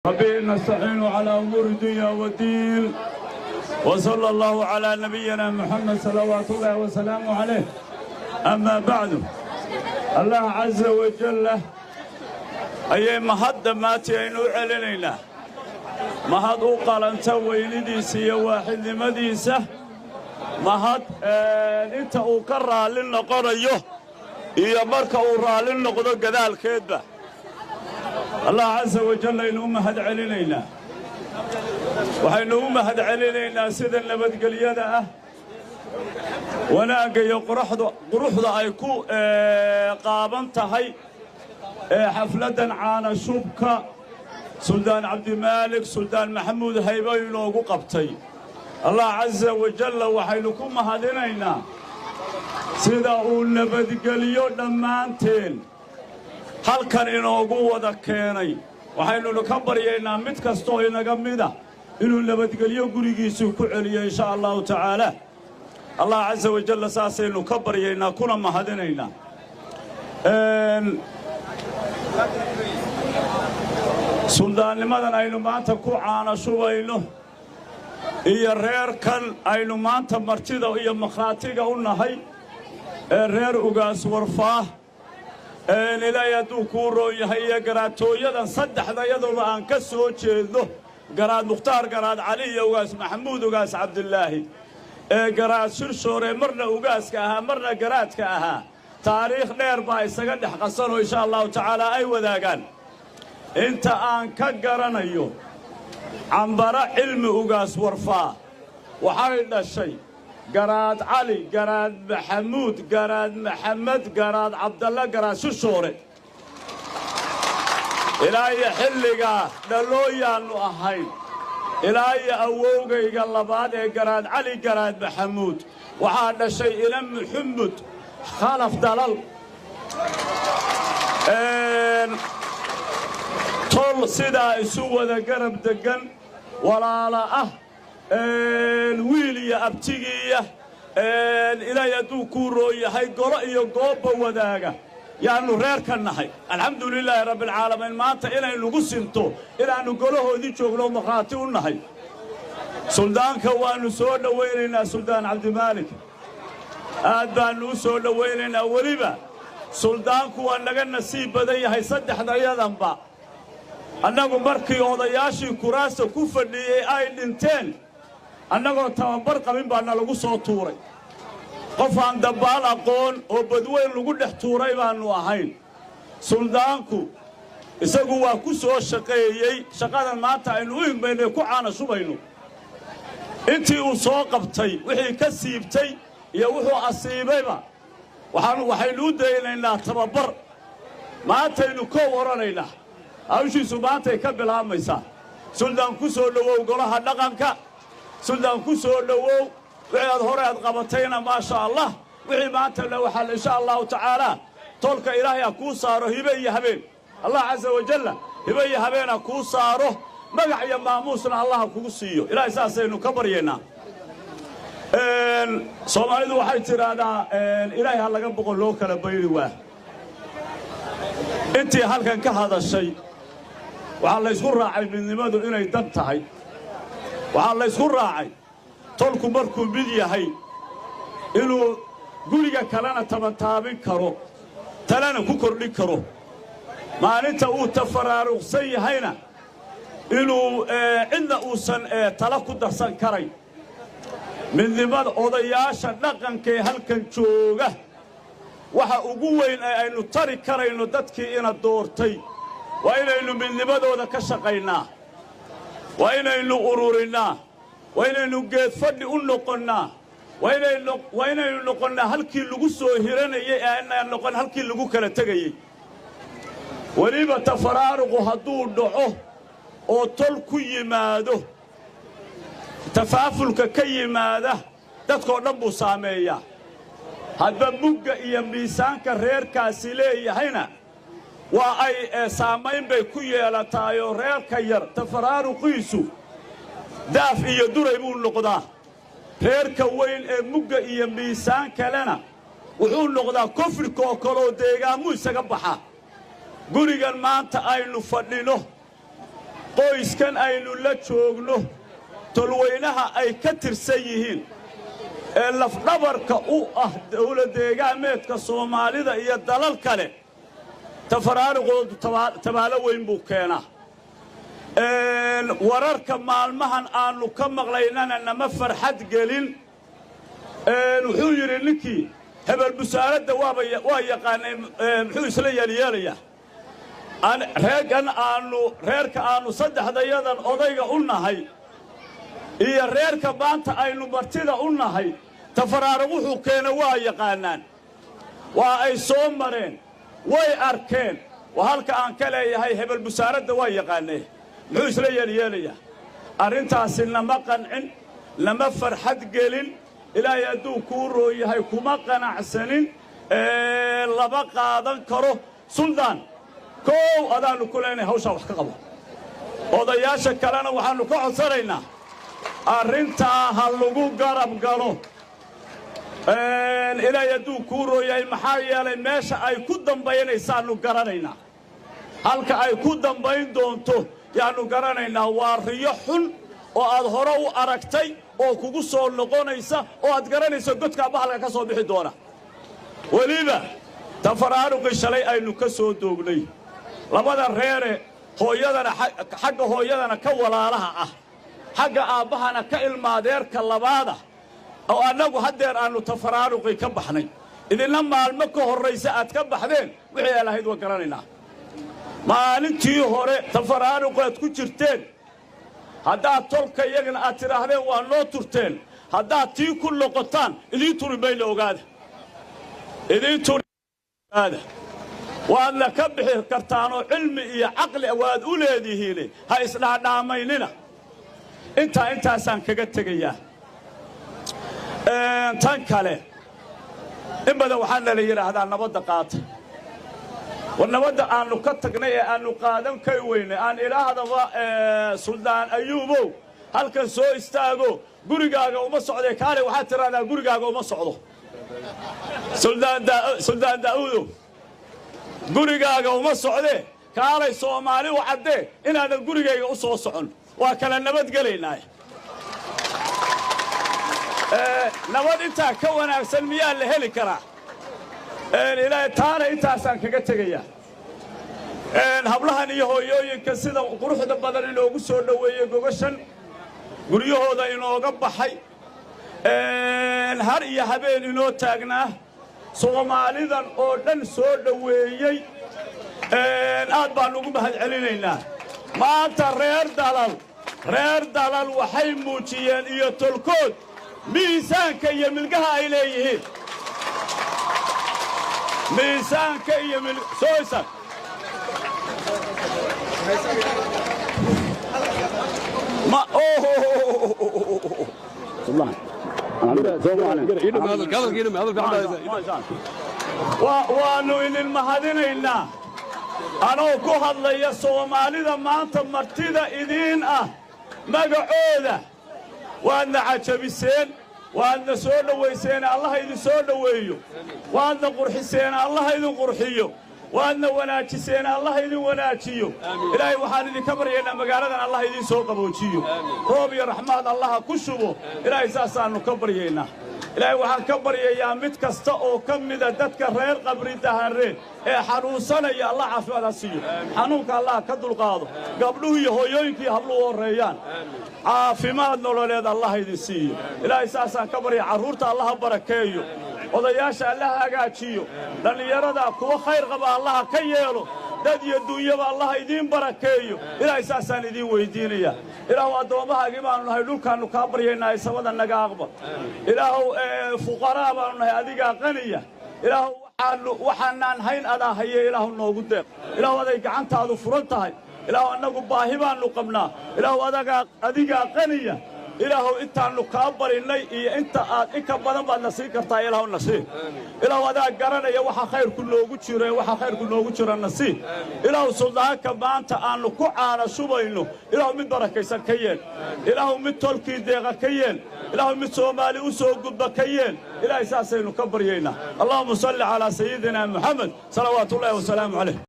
وبه نستعين على أمور الدنيا والدين، وصلى الله على نبينا محمد صلوات الله وسلامه عليه. أما بعد، الله عز وجل ayay mahad dhammaantii aynu u celinaynaa, mahad u qalanta weynidiisa iyo waaxidnimadiisa, mahad inta uu ka raalli noqonayo iyo marka uu raalli noqdo gadaalkeedba. Allah casa wajal aynu u mahad celinaynaa. Waxaynu u mahad celinaynaa sida nabadgelyada ah, wanaagga iyo quruxda ay ku qaaban tahay ee xafladdan caana shubka Suldaan Cabdimaalik Suldaan Maxamuud Haybo inoogu qabtay. Allah casa wajalla waxaynu ku mahadinaynaa sida uu nabadgelyo dhammaanteen halkan inoogu wada keenay. Waxaynunu ka baryaynaa mid kastoo inaga mida inuu nabadgelyo gurigiisuu ku celiyo, insha Allahu tacaala. Allah casa wajalla saasaynu ka baryaynaa kuna mahadinaynaa. Suldaannimadan aynu maanta ku caana shubayno iyo reerkan aynu maanta martida iyo makhraatiga u nahay ee reer Ugaas Warfaah, Ilaahay hadduu kuu roon yahay, iyo garaatooyadan saddexda iyaduba aan ka soo jeedno, Garaad Mukhtaar, Garaad Cali iyo Ugaas Maxamuud Ugaas Cabdilaahi, ee Garaad Shirshooree marna ugaaska ahaa marna garaadka ahaa, taariikh dheer baa isaga dhex qasanoo insha Allahu tacaala ay wadaagaan. Inta aan ka garanayo, Cambara Cilmi Ugaas Warfaa waxay dhashay Garaad Cali, Garaad Maxamuud, Garaad Maxamed, Garaad Cabdalle, Garaad Shishoore. Ilaa iyo xilligaa dhalooyaannu ahayn. Ilaa iyo awowgayga labaad ee Garaad Cali Garaad Maxamuud waxaa dhashay ina Muxamud Khalaf Dalal. Tol sidaa isu wada garab deggan, walaala ah, wiil iyo abtigiiya, Ilaahay hadduu kuu roon yahay, golo iyo goobba wadaaga yaannu reer ka nahay. Alxamdu lilaahi rabbialcaalamiin, maanta inay nagu sinto inaannu golahoodii joogno, markhaati u nahay. Suldaanka waannu soo dhowaynaynaa, Suldaan Cabdimaalik aad baannu u soo dhowaynaynaa. Weliba suldaanku waa naga nasiib badan yahay saddexdayadanba. Annagu markii odayaashii kuraasta ku fadhiiyey ay dhinteen, annagoo tababar qabin baa nalagu soo tuuray. Qof aan dabbaal aqoon oo badweyn lagu dhex tuuray baannu ahayn. Suldaanku isagu waa ku soo shaqeeyey shaqadan maanta aynu u higmayno ee ku caana shubayno. Intii uu soo qabtay, wixii ka siibtay iyo wuxuu asiibayba, waxaynu u daynaynaa tababar. Maantaynu koow odhanaynaa, hawshiisu maantay ka bilaabmaysaa. Suldaan, ku soo dhowow golaha dhaqanka. Suldaan, ku soo dhowow. Wixii aad hore aad qabatayna, maasha Allah. Wixii maanta waxaa, insha Allahu tacaalaa, tolka Ilaahay ha kuu saaro hibe iyo habeen. Allah casa wajalla hibe iyo habeen ha kuu saaro, magac iyo maamuusna Allah ha kugu siiyo. Ilaahay saasaynu ka baryaynaa. Soomaalidu waxay tidhaahdaa, Ilaahay ha laga boqo, loo kala bayri waa. Intii halkan ka hadashay waxaa laysku raacay midnimadu inay dan tahay. Waxaa laysku raacay tolku markuu mid yahay inuu guriga kalena tabantaabin karo, talena ku kordhin karo. Maalinta uu tafaraaruqsan yahayna inuu cidna uusan tala ku darsan karay. Midnimada odayaasha dhaqankaee halkan jooga, waxa ugu weyn ee aynu tari karayno dadkii ina doortay waa inaynu midnimadooda ka shaqaynaa, waa inaynu ururinnaa, waa inaynu geedfadhi u noqonnaa, waa inaynu noqonnaa halkii lagu soo hiranayay ee aynaan noqon halkii lagu kala tegayey. Weliba tafaraaruqu hadduu dhaco oo tol ku yimaado, tafaafulka ka yimaada dadkoo dhan buu saameeyaa. Hadba mugga iyo miisaanka reerkaasi leeyahayna waa ay saamayn bay ku yeelataayoo reerka yar tafaraaruqiisu daaf iyo duray buu noqdaa. Reerka weyn ee mugga iyo miisaan kalena wuxuu noqdaa kofrika oo kaleoo deegaamuu isaga baxa. Gurigan maanta aynu fadhino Qoyskan aynu la joogno, tolweynaha ay ka tirsan yihiin ee lafdhabarka u ah dawlad deegaameedka Soomaalida iyo dalal kale, tafaraaruqoodu tabaalo weyn buu keenaa. Wararka maalmahan aannu ka maqlaynana nama farxad gelin. Wuxuu yidhi ninkii hebel busaaradda waaba waa yaqaanay, muxuu isla yeelyeelayaa? Reerkan aannu, reerka aannu saddexdayadan odayga u nahay iyo reerka maanta aynu martida u nahay, tafaraaruq wuxuu keena waa yaqaanaan, waa ay soo mareen, way arkeen. Waa halka aan ka leeyahay hebel busaaradda waa yaqaanee, muxuu isla yeelyeelayaa? Arrintaasi nama qancin, nama farxad gelin. Ilaahay hadduu kuu roon yahay, kuma qanacsanin, lama qaadan karo. Suldaan, kow adaannu ku leenahay hawshaa wax ka qabo. Odayaasha kalena waxaannu ka codsanaynaa arrintaa ha lagu garab galo. Ilaahay hadduu kuu roon yahay, maxaa yeelay meesha ay ku dambaynaysaannu garanaynaa, halka ay ku dambayn doonto yaannu garanaynaa. Waa riyo xun oo aad hore u aragtay oo kugu soo noqonaysa oo aad garanayso godkaa bahalka ka soo bixi doona. Weliba tafaraaruqii shalay aynu ka soo doognay, labada reere, hooyadana xagga hooyadana ka walaalaha ah, xagga aabbahana ka ilmaadeerka labaada, oo annagu haddeer aannu tafaraaruqii ka baxnay, idinna maalmo ka horraysa aad ka baxdeen, wixii ay lahayd waa garanaynaa. Maalintii hore tafaraaruqaad ku jirteen, haddaad tolka iyagana aad tidhaahdeen waa noo turteen, haddaad tii ku noqotaan, idiin turi mayna, ogaada, idiin turi ogaada. Waadna ka bixi kartaanoo cilmi iyo caqli waad u leedihiine, ha isdhaadhaamaynina. Intaa intaasaan kaga tegayaa. Tan kale, in badan waxaa nala yidhaahdaa nabadda qaata. War nabadda aannu ka tagnay ee aannu qaadan kari weynay, aan idhaahdaba, Suldaan Ayuubow, halkan soo istaago, gurigaaga uma socdee kaale. Waxaad tidhahdaa gurigaaga uma socdo. Suldaan Daa'uudow, gurigaaga uma socdee kaalay, Soomaali u caddee inaanan gurigayga u soo socon. Waa kala nabadgelaynaa. Nabad intaa ka wanaagsan miyaa la heli karaa? Ilaahay taana intaasaan kaga tegayaa. Hablahan iyo hooyooyinka sida quruxda badan inoogu soo dhoweeyey gogashan, guryahooda inooga baxay, har iyo habeen inoo taagnaa, Soomaalidan oo dhan soo dhoweeyey, aad baan ugu mahad celinaynaa. Maanta reer Dalal, reer Dalal waxay muujiyeen iyo tolkood miisaanka iyo milgaha ay leeyihiin, miisaanka iyo soo istaag. Ma waannu idin mahadinaynaa. Anoo ku hadlaya Soomaalida maanta martida idiin ah magacooda, waadna cajabiseen, waadna soo dhowayseen, Allaha idin soo dhoweeyo. Waadna qurxiseen, Allaha idin qurxiyo. Waadna wanaajiseen, Allaha idin wanaajiyo. Ilaahay waxaan idinka baryaynaa magaaladan Allah idiin soo qaboojiyo, roob iyo raxmaad Allaha ku shubo. Ilaahay saasaannu ka baryaynaa. Ilaahay waxaan ka baryayaa mid kasta oo ka mida dadka reer Qabri Dahare ee xanuunsanaya, Allah caafimaad ha siiyo, xanuunka Allah ka dulqaado. Gabdhuhu iyo hooyooyinkii habluhu horreeyaan, caafimaad nololeed Allah idin siiyo. Ilaahay saasaan ka barya. Carruurta Allaha barakeeyo, odayaasha Allaha hagaajiyo, dhallinyarada kuwa khayr qaba Allaha ka yeelo, dad iyo duunyaba Allaha idiin barakeeyo. Ilaahay saasaan idiin weyddiinayaa. Ilaahu addoommahaagii baanu nahay, dhulkaannu kaa baryaynaa, samada naga aqbal. Ilaahow fuqaraa baanu nahay, adigaa qaniya. Ilaahow waxaannu waxaanaan hayn adaa haye, Ilaahu noogu deeq. Ilaahu aday gacantaadu furan tahay. Ilaahu annagu baahi baannu qabnaa. Ilaahu adagaa, adigaa qaniya. Ilaahow intaannu kaa barinnay iyo inta aad in ka badan baad na siin kartaa, Ilaahu na sii. Ilaahu adaa garanaya waxa khayrku noogu jiro, waxa khayrku noogu jira na sii. Ilaahu suldaanka maanta aannu ku caana shubayno, Ilaahu mid barakaysan ka yeel. Ilaahu mid tolkii deeqa ka yeel. Ilaahu mid Soomaali u soo gudba ka yeel. Ilaahay saasaynu ka baryaynaa. Allahuma salli calaa sayidina Muxamed, salawaatullaahi wasalaamu calayh.